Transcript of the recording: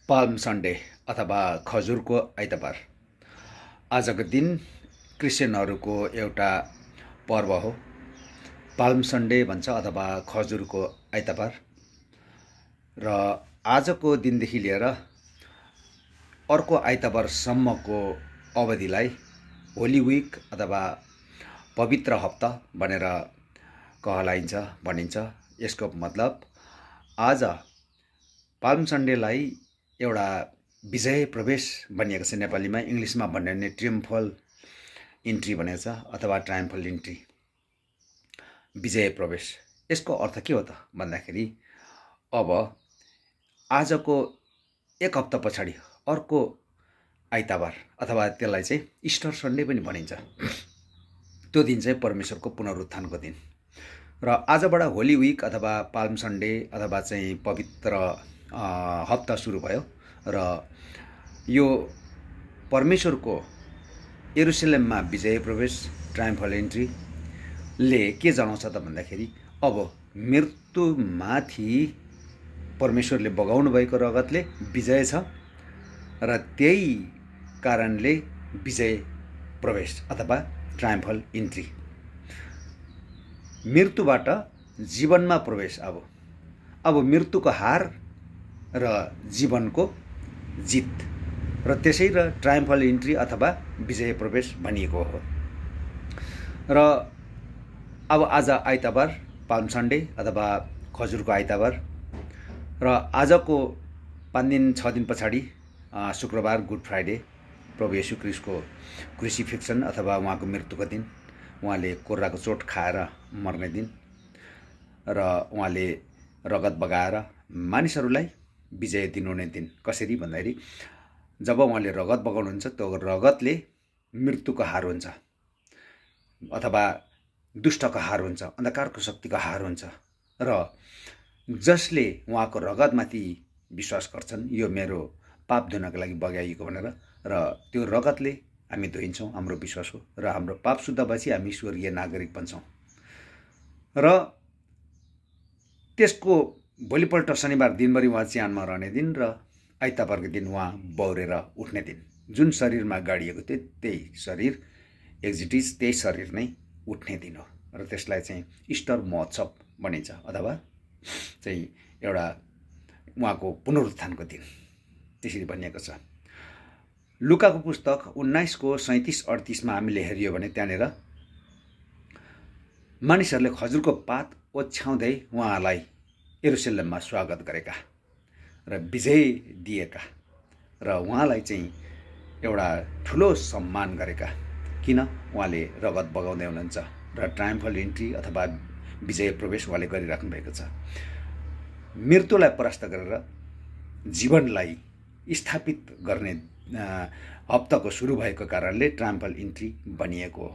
Palm Sunday अथवा खजुरको आइतबार आजको दिन क्रिस्चियनहरूको एउटा पर्व हो। पाल्म सन्डे भन्छ अथवा खजुरको आइतबार। र आजको दिनदेखि लिएर अर्को आइतबारसम्मको अवधिलाई होली विक अथवा पवित्र हप्ता भनेर कहलाइन्छ भनिन्छ। यसको मतलब आज पाल्म सन्डेलाई एउटा विजय प्रवेश भनिएको छ। नेपालीमा इङ्ग्लिसमा भन्यो भने ट्रिम्फल इन्ट्री भनेको छ अथवा ट्रायम्फल इन्ट्री, विजय प्रवेश। यसको अर्थ के हो त भन्दाखेरि अब आजको एक हप्ता पछाडि अर्को आइतबार अथवा त्यसलाई चाहिँ इस्टर सन्डे पनि भनिन्छ। त्यो दिन चाहिँ परमेश्वरको पुनरुत्थानको दिन। र आजबाट होली विक अथवा पाल्म सन्डे अथवा चाहिँ पवित्र हप्ता सुरु भयो। र यो परमेश्वरको यरुशलेममा विजय प्रवेश ट्रायम्फल एन्ट्रीले के जनाउँछ त भन्दाखेरि अब मृत्युमाथि परमेश्वरले बगाउनु भएको रगतले विजय छ र त्यही कारणले विजय प्रवेश अथवा ट्रायम्फल इन्ट्री, मृत्युबाट जीवनमा प्रवेश। अब मृत्युको हार र जीवनको जित र त्यसै र ट्रायम्फल इन्ट्री अथवा विजय प्रवेश भनिएको हो। र अब आज आइतबार पाल्म सन्डे अथवा खजुरको आइतबार र आजको 5 दिन 6 दिन पछाडि शुक्रबार गुड फ्राइडे, प्रभु येशू ख्रीष्टको क्रुसिफिक्सन अथवा उहाँको मृत्युको दिन, उहाँले कोर्राको चोट खाएर मर्ने दिन र उहाँले रगत बगाएर मानिसहरूलाई विजय दिनुहुने दिन। कसरी भन्दाखेरि जब उहाँले रगत बगाउनुहुन्छ त्यो रगतले मृत्युको हार हुन्छ अथवा दुष्टको हार हुन्छ, अन्धकारको शक्तिको हार हुन्छ। र जसले उहाँको रगतमाथि विश्वास गर्छन् यो मेरो पाप धुनको लागि बगाइएको भनेर, र त्यो रगतले हामी धोइन्छौँ, हाम्रो विश्वास हो। र हाम्रो पाप शुद्ध भएपछि हामी स्वर्गीय नागरिक बन्छौँ। र त्यसको भोलिपल्ट शनिबार दिनभरि उहाँ च्यानमा रहने दिन र आइतबारको दिन उहाँ बौरेर उठ्ने दिन। जुन शरीरमा गाडिएको थियो त्यही शरीर एक्जिटिज, त्यही शरीर नै उठ्ने दिन हो। र त्यसलाई चाहिँ इस्टर महोत्सव भनिन्छ अथवा चाहिँ एउटा उहाँको पुनरुत्थानको दिन त्यसरी भनिएको छ। लुकाको पुस्तक 19:37-38 हामीले हेरियो भने त्यहाँनिर मानिसहरूले खजुरको पात ओछ्याउँदै उहाँलाई यरुशलेममा स्वागत गरेका र विजय दिएका र उहाँलाई चाहिँ एउटा ठुलो सम्मान गरेका। किन? उहाँले रगत बगाउँदै हुनुहुन्छ र ट्रायम्फल इन्ट्री अथवा विजय प्रवेश उहाँले गरिराख्नु भएको छ। मृत्युलाई परास्त गरेर जीवनलाई स्थापित गर्ने हप्ताको सुरु भएको कारणले ट्रायम्फल इन्ट्री भनिएको हो।